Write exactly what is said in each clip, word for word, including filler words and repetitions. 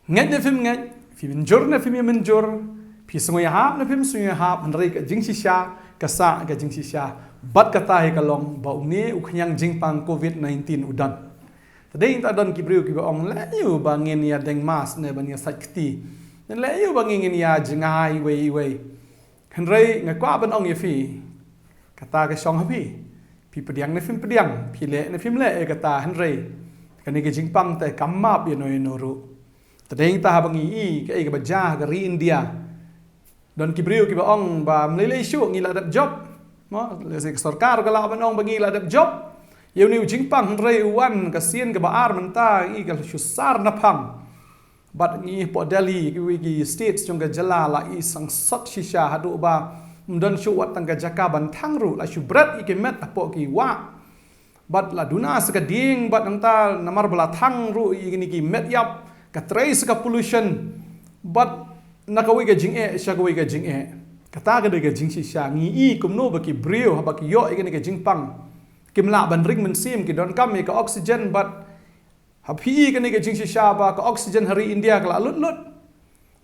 Ngeit ne phim ngeit, phi mynjur ne phim ïa mynjur, phi sngew ïahap ne phim sngew ïahap, hynrei ka jingshisha ka sah ka jingshisha. Bad kata hi ka long ba une u khñiang jingpang covid nineteen u don. Te dei ta don ki briew kiba ong, leh ïa u ba ngin ïa deng mask ne ban ïa sait kti, ne leh ïa u ba ngin ïa jngai iwei iwei. Hynrei nga kwah ban ong ïa phi, kata ka shong ha phi. Phi pdiang ne phim pdiang, phi leh ne phim leh ïa kata, hynrei kane ka jingpang te kam map ïa no ïa no ruh. Te dei ta haba ngi i kaei kaba jia ha ka ri India, don ki briew kiba ong ba ym lei lei shuh ngi la dep jop. Mo, lehse ka sorkar ka lah ban ong ba ngi la dep jop ïa une u jingpang, hynrei u wan ka sien kaba ar mynta, i ka la shu sar naphang. Bad ngi poi Delhi, kiwei ki states jong ka jylla la i sangsot shisha haduh ba ym don shuh wat tang ka jaka ban thang ruh, la shu bret ïa ki met hapoh ki wah. Bad la duna sa ka dieng, bad nangta namar ba la thang ruh ïa kine ki met ïap, ka trei sa ka pollution. Bad na kawei ka jingeh sha kawei ka jingeh. Kata ka dei ka jingshisha. Ngi i kumno ba ki briew haba ki ïoh ïa kane ka jingpang, kim lah ban ring mynsiem, ki donkam ïa ka oxygen, bad ha phi i kane ka jingshisha ba ka oxygen ha ri India ka la lut lut.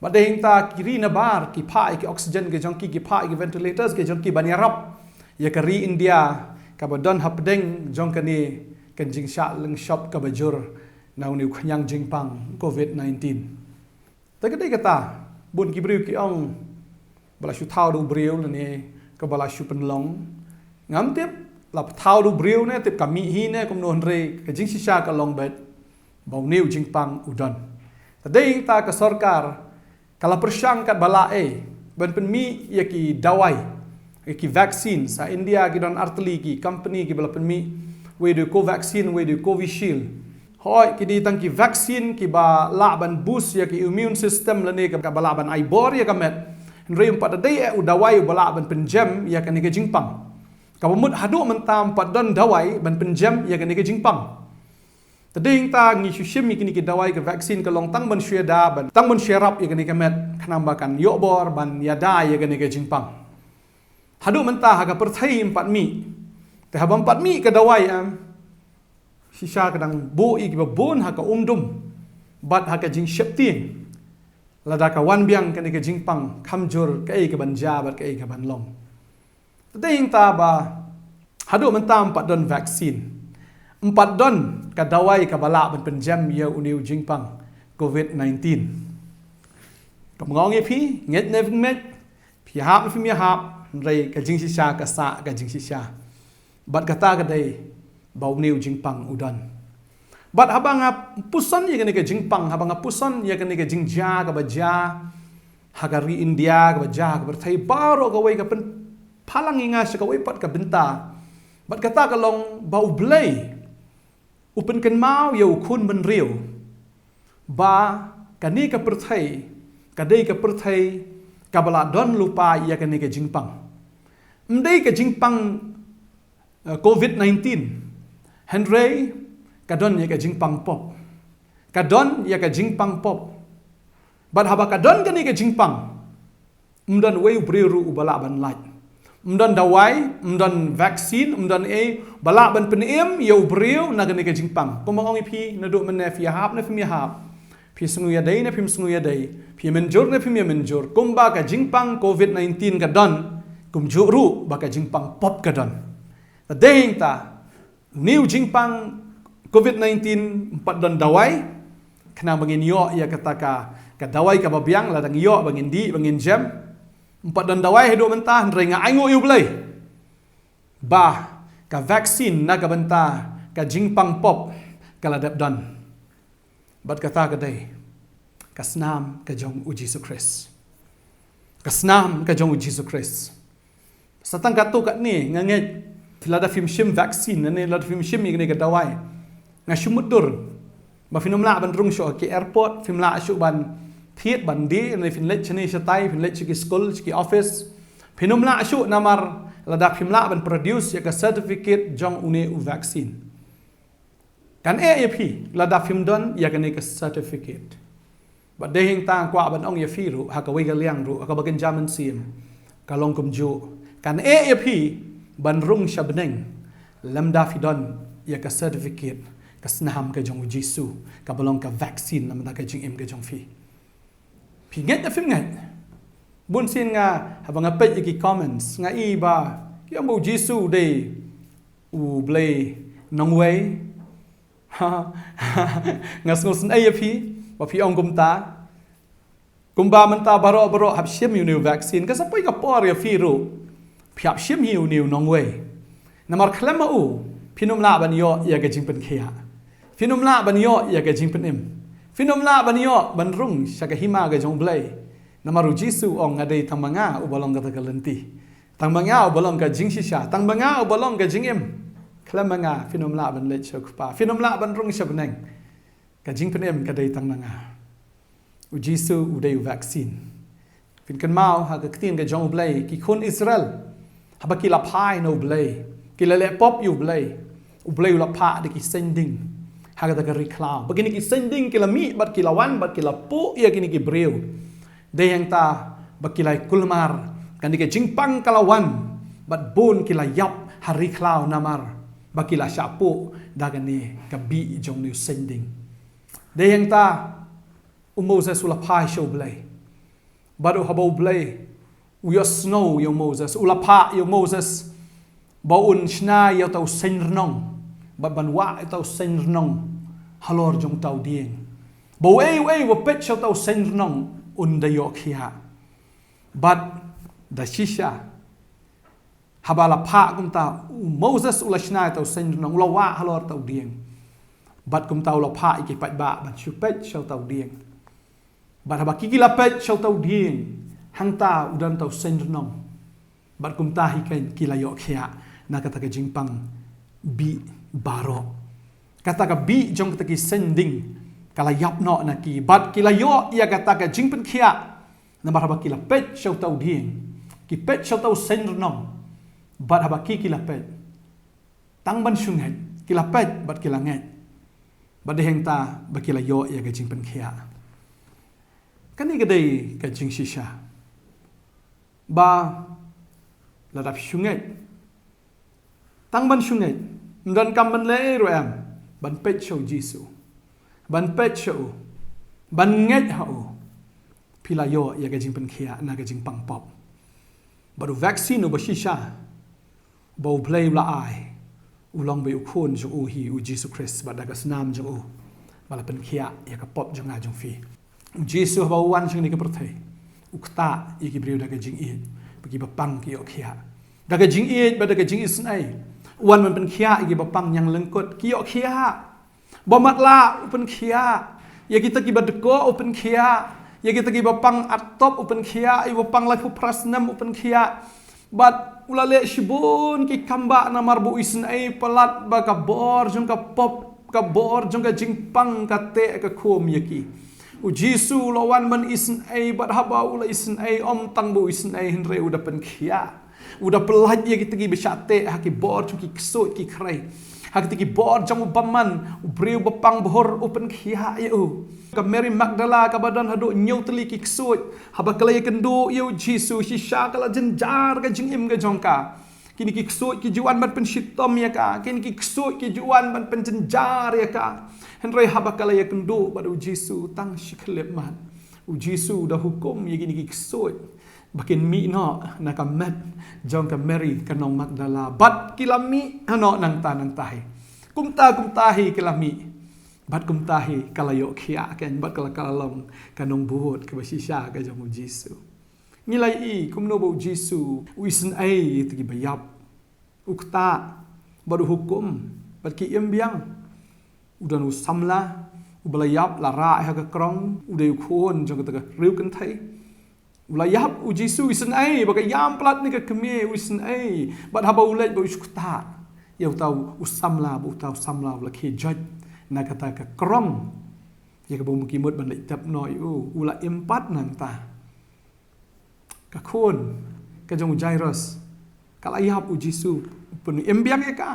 Bad dei hangta ki ri nabar ki phah ïa ki oxygen ki jong ki, ki phah ïa ki ventilators ki jong ki ban ïarap ïa ka ri India kaba don hapdeng jong kane ka jingshah lyngshop kaba jur na une u khñiang jingpang covid nineteen. Te ka dei kata, bun ki briew ki ong ba la shu thaw da u briew lane kaba la shu pynlong. Ngam tip la thaw da u briew ne, tip ka mih hi ne kumno, hynrei ka jingshisha ka long beit ba une u jingpang u don. Te dei ta ka sorkar ka la pyrshang katba lah ei ban pynmih ïa ki dawai, ïa ki vaccine. Sa India ki don artylli ki company kiba la pynmih, wei dei Covaxin, wei dei Covishield. Hooid, ki dei tang ki vaccine kiba lah ban boost ïa ka immune system lane kaba lah ban ai bor ïa ka met. Hynrei ym pat dei eh u dawai uba lah ban pynjem ïa kane ka jingpang. Kaba mut haduh mynta ym pat don dawai ban pynjem ïa kane ka jingpang. Te dei ta ngi shu shim ïa kine ki dawai, ka vaccine ka long tang ban shu ïada, ban tang ban shu ïarap ïa kane ka met, khnang ba kan ïoh bor ban ïada ïa kane ka jingpang. Haduh mynta ha ka pyrthei ym pat mih. Te haba ym pat mih ka dawai, em, shisha ka dang buh ïa kiba bun ha ka umdum bad ha ka jingsheptieng. Lada ka wan biang kane ka jingpang, kham jur kaei kaban jia bad kaei kaban long. Te dei ta ba haduh mynta ym pat don vaccine, ym pat don ka dawai kaba lah ban pynjem ïa une u jingpang covid nineteen. Kumba nga ong ïa phi, ngeit ne phim ngeit, phi ïahap ne phim ïahap, hynrei ka jingshisha ka sah ka jingshisha. Bad kata ka dei ba une u jingpang u don. Bad haba nga puson ïa kane ka jingpang, haba nga puson ïa kane ka jingjia kaba jia ha ka ri India, kaba jia ha ka pyrthei baroh kawei, ka pynphalang ïa nga sha kawei pat ka bynta. Bad kata ka long ba U Blei u pynkynmaw ïa u khun bynriew ba kane ka pyrthei ka dei ka pyrthei kaba la don lypa ïa kane ka jingpang. Ym dei ka jingpang, eh, covid nineteen, hynrei ka don ïa ka jingpang pop. Ka don ïa ka jingpang pop. Bad haba ka don kane ka jingpang, ym don wei u briew ruh uba lah ban lait. Ym don dawai, ym don vaccine, ym don ei ba lah ban pynim ïa u briew na kane ka jingpang. Kumba nga ong ïa phi, naduh mynne phi ïahap ne phim ïahap, phi sngew ïadei ne phim sngew ïadei, phi mynjur ne phim ïa mynjur, kumba ka jingpang covid nineteen ka don, kumjuh ruh ba ka jingpang pop ka don. Te dei ta une u jingpang covid nineteen ym pat don dawai khnang ba ngin ïoh ïa kata ka, ka dawai kaba biang, lada ngi ïoh ba ngin dih, ba ngin jem. Ym pat don dawai haduh mynta, hynrei nga ainguh ïa U Blei ba ka vaccine na ka bynta ka jingpang pop ka la dep don. Bad kata ka dei ka snam ka jong U Jisu Khrist. Ka snam ka jong U Jisu Khrist. Sa tang katto katne nga ngeit, lada phim shim vaccine ne lada phim shim ïa kane ka dawai, nga shu mutdur ba phin ym lah ban rung shuh ha ki airport, phim lah shuh ban thied ban die, ne phin leit shane shatai, phin leit sha ki skul, sha ki office. Phin ym lah shuh namar lada phim lah ban produce ïa ka certificate jong une u vaccine. Kan eh ïa phi lada phim don ïa kane ka certificate. Bad dei hangta nga kwah ban ong ïa phi ruh, ha kawei ka liang ruh, ha kaba kynja mynsiem, ka long kumjuh. Kan eh ïa phi ban rung sha bneng lymda phi don ïa ka certificate. Ka snam ka jong u Jisu, kaba long ka vaccine namar ka jingim ka jong phi. Phi ngeit ne phim ngeit? Bun sien nga, haba nga peit ïa ki comments, nga i ba ki ong ba u Jisu u dei u Blei nongwei. Nga sngewsynei ïa phi ba phi ong kumta. Kumba mynta baroh baroh hap shim ïa une u vaccine, ka sa poi ka por ïa phi ruh phi hap shim ïa une u nongwei. Namar khlem ma u phin ym lah ban ïoh ïa ka jingpynkhiah. Phin ym lah ban ïoh ïa ka jingpynim. Phin ym lah ban ïoh ban rung sha ka hima ka jong u Blei. Namar u Jisu u ong, nga dei tang ma nga uba long kata ka lynti, tang ma nga uba long ka jingshisha, tang ma nga uba long ka jingim. Khlem ma nga phin ym lah ban leit sha u Kpa, phin ym lah ban rung sha bneng. Ka jingpynim ka dei tang na nga. U Jisu u dei u vaccine. Phin kynmaw ha ka ktien ka jong u Blei, ki khun Israel, haba ki la phai na u Blei, ki la leh pop ïa u Blei, u Blei u la phah da ki saiñding ha kata ka ri khlaw, ba kine ki saiñding ki la mih bad ki la wan bad ki la puh ïa kine ki briew. Dei hangta ba ki la kulmar, kane ka jingpang ka la wan bad bun ki la ïap ha ri khlaw namar ba ki la shah puh da kane ka bih jong une u saiñding. Dei hangta u Moses u la phai sha u Blei, bad u, haba u Blei u ïohsngew ïa u Moses, u la phah ïa u Moses ba un shna ïa uta u saiñrnong, bad ban wah ïa uta u saiñrnong halor jong uta u dieng, ba uei uei uba peit sha uta u saiñrnong un da ïoh khiah. Bad da shisha, haba la phah kumta, u Moses u la shna ïa uta u saiñrnong, u la wah halor uta u dieng. Bad kumta u la phah ïa ki paidbah ban shu peit sha uta u dieng. Bad haba ki, ki la peit sha uta u dieng, hangta u don uta u saiñrnong. Bad kumta hi keiñ ki la ïoh khiah na kata ka jingpang bih baroh. Kata ka bih jong kata ki saiñding ka la ïap noh na ki, bad ki la ïoh ïa kata ka jingpynkhiah. Namar haba ki la peit sha uta u dieng, ki peit sha uta u saiñrnong, bad haba ki, ki la peit, tang ban shu ngeit, ki la peit bad ki la ngeit. Bad dei hangta ba ki la ïoh ïa ka jingpynkhiah. Kane ka dei ka jingshisha, ba lada phi shu ngeit, tang ban shu ngeit, ym donkam ban leh ei ruh em, ban peit sha u Jisu, ban peit sha u, ban ngeit ha u, phi la ïoh ïa ka jingpynkhiah na ka jingpang pop. Bad u vaccine uba shisha ba u Blei u la ai, u long ba u Khun jong u hi u Jisu Khrist, bad da ka snam jong u ba la pynkhiah ïa ka pop jong nga jong phi. U Jisu haba u wan sha kane ka pyrthei, u ktah ïa ki briew da ka jingïeit, ba kiba pang ki ïoh khiah. Da ka jingïeit bad da ka jingisynei u wan ban pynkhiah ïa kiba pang ñianglyngkut, ki ïoh khiah. Ba matlah u pynkhiah, ïa kita kiba dkoh u pynkhiah, ïa kita kiba pang artop u pynkhiah, ïa kiba pang laiphew phra snem u pynkhiah. Bad u la leh shibun ki kam ba namar ba u isynei palat ba ka bor jong ka pop, ka bor jong ka jingpang ka teh ka khum ïa ki. U Jisu u la wan ban isynei, bad haba u la isynei, ym tang ba u isynei hynrei u da pynkhiah. U da pyllait ïa kita kiba shah teh ha ki bor jong ki ksuid ki khrei, ha kita ki bor jong u bymman. U briew ba pang bhur u pynkhiah ïa u. Ka Mary Magdala kaba don haduh hynñiew tylli ki ksuid, haba ka la ïakynduh ïa u Jisu, shisha ka la jynjar ka jingim ka jong ka. Kine ki ksuid ki ju wan ban pynshitom ïa ka, kine ki ksuid ki ju wan ban pynjynjar ïa ka. Hynrei haba ka la ïakynduh bad u Jisu tang shi khyllipmat, u Jisu u da hukum ïa kine ki ksuid ba kin mih noh na ka met jong ka Mary ka nong Magdala, bad ki la mih noh nangta nangta hi. Kumta kumta hi ki la mih, bad kumta hi ka la ïoh khiah keiñ, bad ka la, ka la long ka nongbud kaba shisha ka jong u Jisu. Ngi la ïohi kumno ba u Jisu u isynei ïa kita kiba ïap, u ktah, bad u hukum, bad ki im biang. U don u samla uba la ïap, la rah ha ka krong, u dei u khun jong kata ka riew kynthei. U la ïap u Jisu, u isynei, ba ka ïam palat ne ka kmie, u isynei. Bad haba u leit ba u shu ktah ïa uta u samla, ba uta u samla u la khie joit na kata ka krong, ïa kaba um ki mut ban leit tep noh ïa u, u la im pat nangta. Ka khun ka jong u Jairus ka la ïap, u Jisu u pynim biang ïa ka.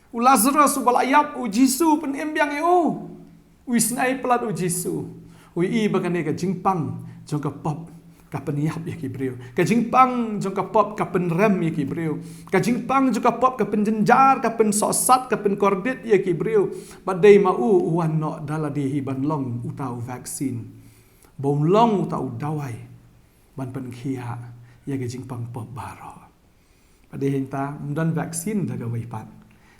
U Lazarus uba la ïap, u Jisu u pynim biang ïa u. U isynei palat u Jisu. U ïohi ba kane ka jingpang jong ka pop ka pynïap ïa ki briew. Ka jingpang jong ka pop ka pynrem ïa ki briew. Ka jingpang jong ka pop ka pynjynjar, ka pynsohsat, ka pynkordit ïa ki briew. Bad dei ma u u wan noh da lade hi ban long uta u vaccine. Ba un long uta u dawai ban pynkhiah ïa ka jingpang pop baroh. Bad dei hangta, ym don vaccine da kawei pat.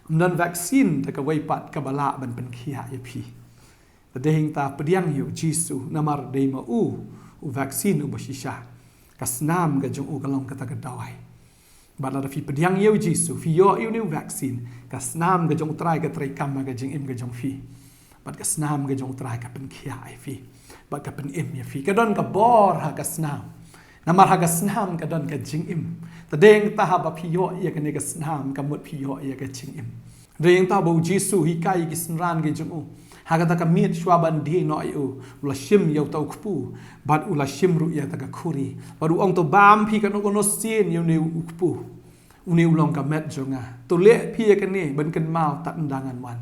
Ym don vaccine da kawei pat kaba lah ban pynkhiah ïa phi. Bad dei hangta pdiang ïa u Jisu, namar dei ma u u vaccine uba shisha. Ka snam ka jong u ka long kata ka dawai. Bad lada phi pdiang ïa u Jisu, phi ïoh ïa une u vaccine, ka snam ka jong u Trai ka treikam ha ka jingim ka jong phi. Bad ka snam ka jong u Trai ka pynkhiah ïa phi. Bad ka pynim ïa phi. Ka don ka bor ha ka snam. Namar ha ka snam ka don ka jingim. Te dei hangta haba phi ïoh ïa kane ka snam, ka mut phi ïoh ïa ka jingim. Dei hangta ba u Jisu u hikai ïa ki synran ki jong u. Ha kata ka miet shuwa ban die noh ïa u, u la shim ïa uta u kpu. Bad u la shim ruh ïa kata ka khuri. Bad u ong, to bam phi kano kano sien ïa une u kpu. Une u long ka met jong nga. To leh phi ïa kane ban kynmaw tad ynda ngan wan.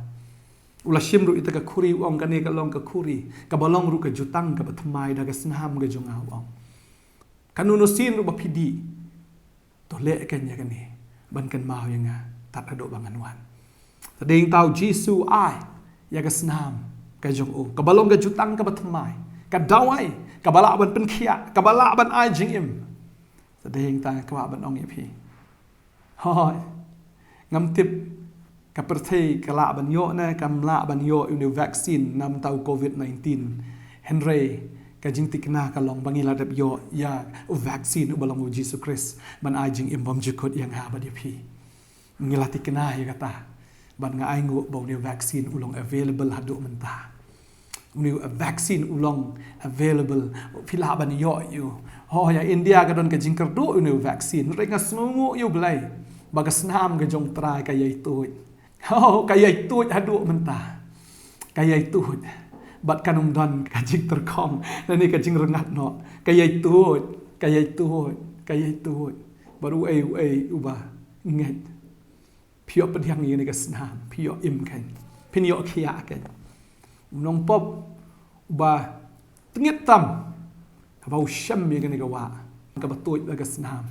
U la shim ruh ïa kata ka khuri, u ong, kane ka long ka khuri kaba long ruh ka jutang kaba thymmai da ka snam ka jong nga, u ong. Kano kano sien ruh ba phi dih, to leh kein ïa kane ban kynmaw ïa nga tad haduh ba ngan wan. Te dei hangta u Jisu u ai ïa ka snam ka jong u, kaba long ka jutang kaba thymmai, ka dawai kaba lah ban pynkhiah, kaba lah ban ai jingim. Te dei hangta nga kwah ban ong ïa phi, hooid, ngam tip ka pyrthei ka lah ban ïoh ne kam lah ban ïoh ïa une u vaccine na mynta u covid nineteen. Hynrei ka jingthikna ka long ba ngi la dep ïoh ïa u vaccine uba long u Jisu Khrist ban ai jingim bymjukut ïa nga bad ïa phi. Ngi la thikna ïa kata. Bad nga ainguh ba une u vaccine u long available haduh mynta. Une u vaccine u long available. Phi lah ban ïoh ïa u. Hooid, ïa India ka don ka jingkyrduh une u vaccine. Hynrei nga sngewnguh ïa u Blei ba ka snam ka jong u Trai ka ïai tuid. Hooid, ka ïai tuid haduh mynta. Ka ïai tuid. Bad kan ym don ka jingtyrkhong lane ka jingryngat noh. Ka ïai tuid, ka ïai tuid, ka ïai tuid. Bad uei uei uba ngeit, phi ïoh pdiang ïa kane ka snam, phi ïoh im kein, phin ïoh khiah kein. U nongpop uba tyngit tam, haba u shem ïa kane ka wah kaba tuid da ka snam,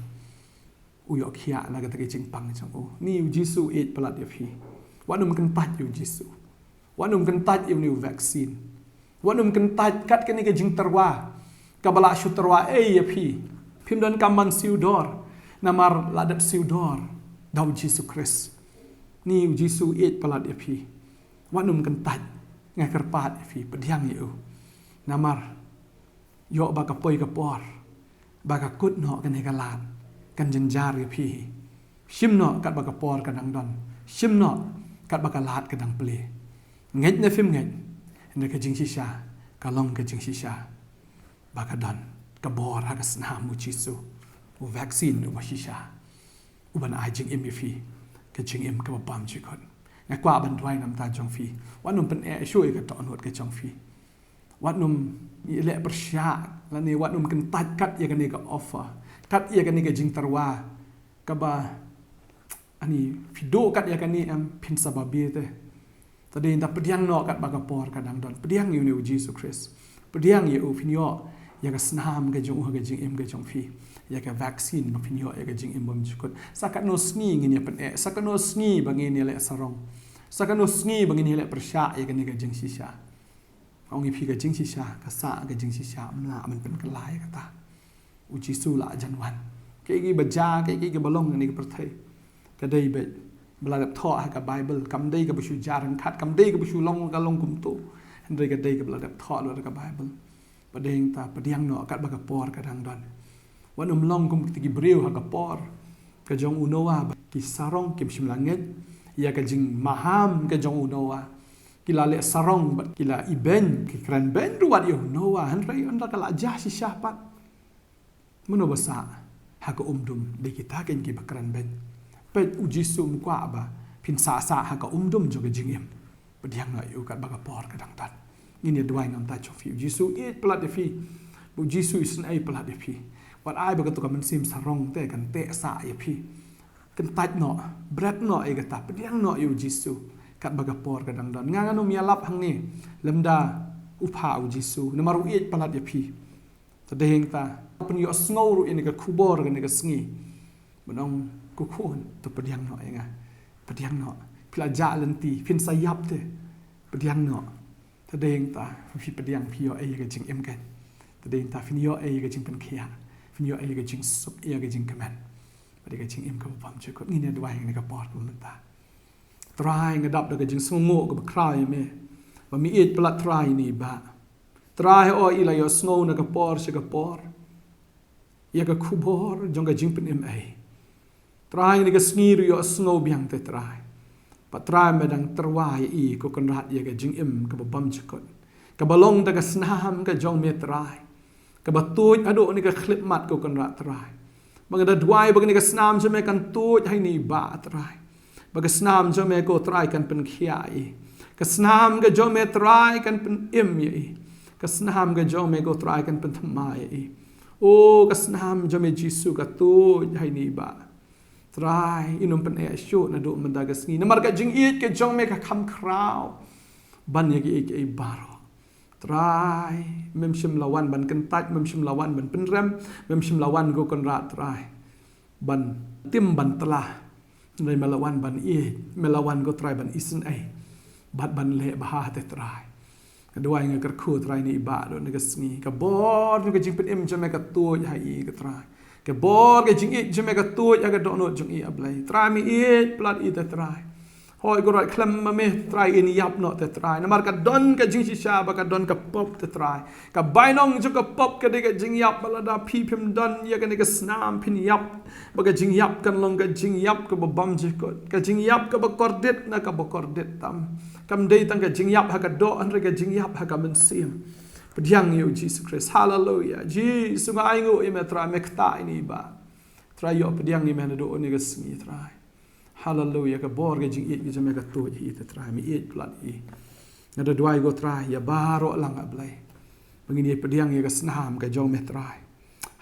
u ïoh khiah na kata ka jingpang jong u. Ni u Jisu u ïeit palat ïa phi. Wat nym kyntait ïa u Jisu. Wat nym kyntait ïa une u vaccine. Wat nym kyntait kat kane ka jingtyrwa kaba la shu tyrwa ei ïa phi. Phim donkam ban siew dor, namar la dep siew dor da u Jisu Khrist. Ni u Jisu u ïeit palat ïa phi. Wat nym kyntait, nga kyrpad ïa phi, pdiang ïa u. Namar ïoh ba ka poi ka por ba ka kut noh kane ka lad kan jynjar ïa phi. Shim noh katba ka por ka dang don. Shim noh katba ka lad ka dang plie. Ngeit ne phim ngeit, hynrei ka jingshisha ka long ka jingshisha ba ka don ka bor ha ka snam u Jisu, u vaccine uba shisha, uban ai jingim ïa phi, ka jingim kaba bymjukut. Nga kwah ban duwai na bynta jong phi. Wat nym pyneh shuh ïa ka dohnud ka jong phi. Wat nym ïaleh pyrshah lane wat nym kyntait kat ïa kane ka offer, kat ïa kane ka jingtyrwa kaba, ani, phi duh kat ïa kane em, phin sa babe te. Te dei hangta pdiang noh katba ka por ka dang don. Pdiang ïa une u Jisu Khrist. Pdiang ïa u, phin ïoh ïa ka snam ka jong u ha ka jingim ka jong phi. Ïa ka vaccine ba phin ïoh ïa ka jingim bymjukut. Sa katno sngi ngin ïa pyneh, sa katno sngi ba ngin ïaleh sarong, sa katno sngi ba ngin ïaleh pyrshah ïa kane ka jingshisha. Ong ïa phi, ka jingshisha, ka sah ka jingshisha, ym lah ban pynkylla ïa kata. U Jisu la jan wan. Kaei kaei ba jia, kaei kaei ba long ha kane ka pyrthei, ka dei beit ba la dep thoh ha ka Baibl. Kam dei kaba shu jia ryngkat, kam dei kaba shu long ka long kumto. Hynrei ka dei kaba la dep thoh lut ha ka Baibl. Bad dei hangta pdiang noh katba ka por ka dang don. Wat nym long kum kita ki briew ha ka por ka jong u Noah, ba ki sarong kim shym la ngeit ïa ka jingmaham ka jong u Noah. Ki la leh sarong bad ki la ibeiñ, ki kren beiñ ruh wat ïa u Noah, hynrei ynda ka la jia shisha pat, mano ba sah ha ka umdum? Dei kita kein kiba kren beiñ. Peit, u Jisu um kwah ba phin sah sah ha ka umdum jong ka jingim. Pdiang noh ïa u katba ka por ka dang don. Ngin ïa duwai na bynta jong phi. U Jisu u ïeit palat ïa phi. U Jisu u isynei palat ïa phi. Wat ai ba kato ka mynsiem sarong te kan teh sah ïa phi. Kyntait noh, bret noh ïa kata, pdiang noh ïa u Jisu katba ka por ka dang don. Nga ngan ym ïalap hangne lymda u phah u Jisu, namar u ïeit palat ïa phi. Te dei hangta pynïohsngew ruh ïa kane ka khubor kane ka sngi. Ban ong, ko khun, to pdiang noh ïa nga. Pdiang noh. Phi la jah lynti, phin sa ïap te. Pdiang noh. Te dei hangta phi pdiang, phi ïoh ei ïa ka jingim kan. Te dei hangta phin ïoh ei ïa ka jingpynkhiah. Phin ïoh ei ïa ka jingsuk, ïa ka jingkmen. Bad ïa ka jingim kaba bymjukut. Ngin ïa duwai ha kane ka por kaba mynta. Trai, nga dap da ka jingsngewnguh kaba khraw ïa me. Ba me ïeit palat Trai ïa ngi i Bah. Trai, hooid i la ïohsngew na ka por sha ka por ïa ka khubor jong ka jingpynim ei. Trai, ha kane ka sngi ruh ïohsngew biang te Trai. Bad Trai, me dang tyrwa ïa i ko Kynrad ïa ka jingim kaba bymjukut, kaba long da ka snam ka jong me Trai, kaba tuid haduh kane ka khyllipmat ko Kynrad Trai. Ba nga da duwai ba kane ka snam jong me kan tuid ha ine i Bah Trai. Ba ka snam jong me ko Trai kan pynkhiah ïa i. Ka snam ka jong me Trai kan pynim ïa i. Ka snam ka jong me ko Trai kan pynthymmai ïa i. O, ka snam jong me Jisu ka tuid ha ine i Bah. Trai, yn ym pyneh shuh naduh mynta ka sngi. Namar ka jingïeit ka jong me ka kham khraw ban ïa kiei kiei baroh. Trai, mem shym la wan ban kyntait, mem shym la wan ban pynrem, mem shym la wan ko Kynrad Trai ban tim ban tla. Hynrei me la wan ban ïeit, me la wan ko Trai ban isynei bad ban leh bha te Trai. Nga duwai, nga kyrkhu Trai ïa ine i Bah haduh kane ka sngi. Ka bor ka jingpynim jong me ka tuid ha i ko Trai. Ka bor ka jingïeit jong me ka tuid ha ka dohnud jong i, A Blei. Trai, me ïeit palat ïa i te Trai. Hooid ko Kynrad, khlem ma me Trai yn ïap noh te Trai. Namar ka don ka jingshisha ba ka don ka pop te Trai. Ka bainong jong ka pop ka dei ka jingïap, ba lada phi phim don ïa kane ka snam phin ïap. Ba ka jingïap kan long ka jingïap kaba bymjukut. Ka jingïap kaba kordit na kaba kordit tam. Kam dei tang ka jingïap ha ka doh, hynrei ka jingïap ha ka mynsiem. Pdiang ïa u Jisu Khrist. Haleluya. Jisu, nga ainguh ïa me Trai, me ktah ïa ine i Bah. Trai, ïoh pdiang ïa me naduh kane ka sngi Trai. Haleluya, ka bor ka jingïeit ka jong me ka tuid ha i te Trai, me ïeit palat ïa i. Nga da duwai ko Trai ïa baroh lang, A Blei, ba ngin ïa pdiang ïa ka snam ka jong me Trai.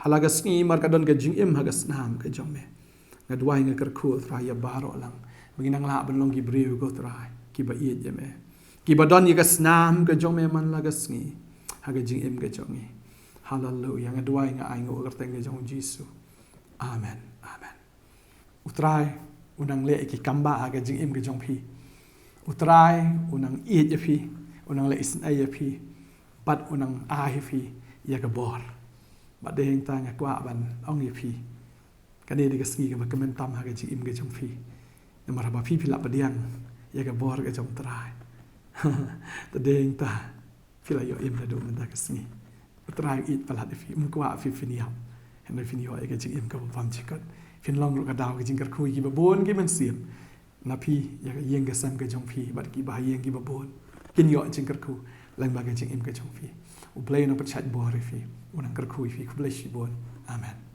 Ha la ka sngi mar ka don ka jingim ha ka snam ka jong me. Nga duwai, nga kyrkhu Trai ïa baroh lang ba ngin nang lah ban long ki briew ko Trai kiba ïeit ïa me, kiba don ïa ka snam ka jong me man la ka sngi ha ka jingim ka jong ngi. Haleluya. Nga duwai, nga ainguh ha ka kyrteng ka jong u Jisu. Amen. Amen. U Trai u nang leh ïa ki kam bah ha ka jingim ka jong phi. U Trai u nang ïeit ïa phi, u nang leh isynei ïa phi, bad u nang ai ïa phi ïa ka bor. Bad dei hangta nga kwah ban ong ïa phi, kane dei ka sngi kaba kmen tam ha ka jingim ka jong phi. Namar haba phi, phi la pdiang ïa ka bor ka jong Trai, te dei hangta phi la ïoh im naduh mynta ka sngi. U Trai u ïeit palat ïa phi, um kwah phi phin ïap, hynrei phin ïoh ïa ka jingim kaba bymjukut. Phin long ruh ka daw ka jingkyrkhu ïa kiba bun ki mynsiem na phi, ïa ka ïing ka sem ka jong phi, bad kiba ha ïing kiba bun kin ïoh jingkyrkhu lyngba ka jingim ka jong phi. U Blei u nang pynshait bor ïa phi, u nang kyrkhu ïa phi. Khublei shibun. Amen.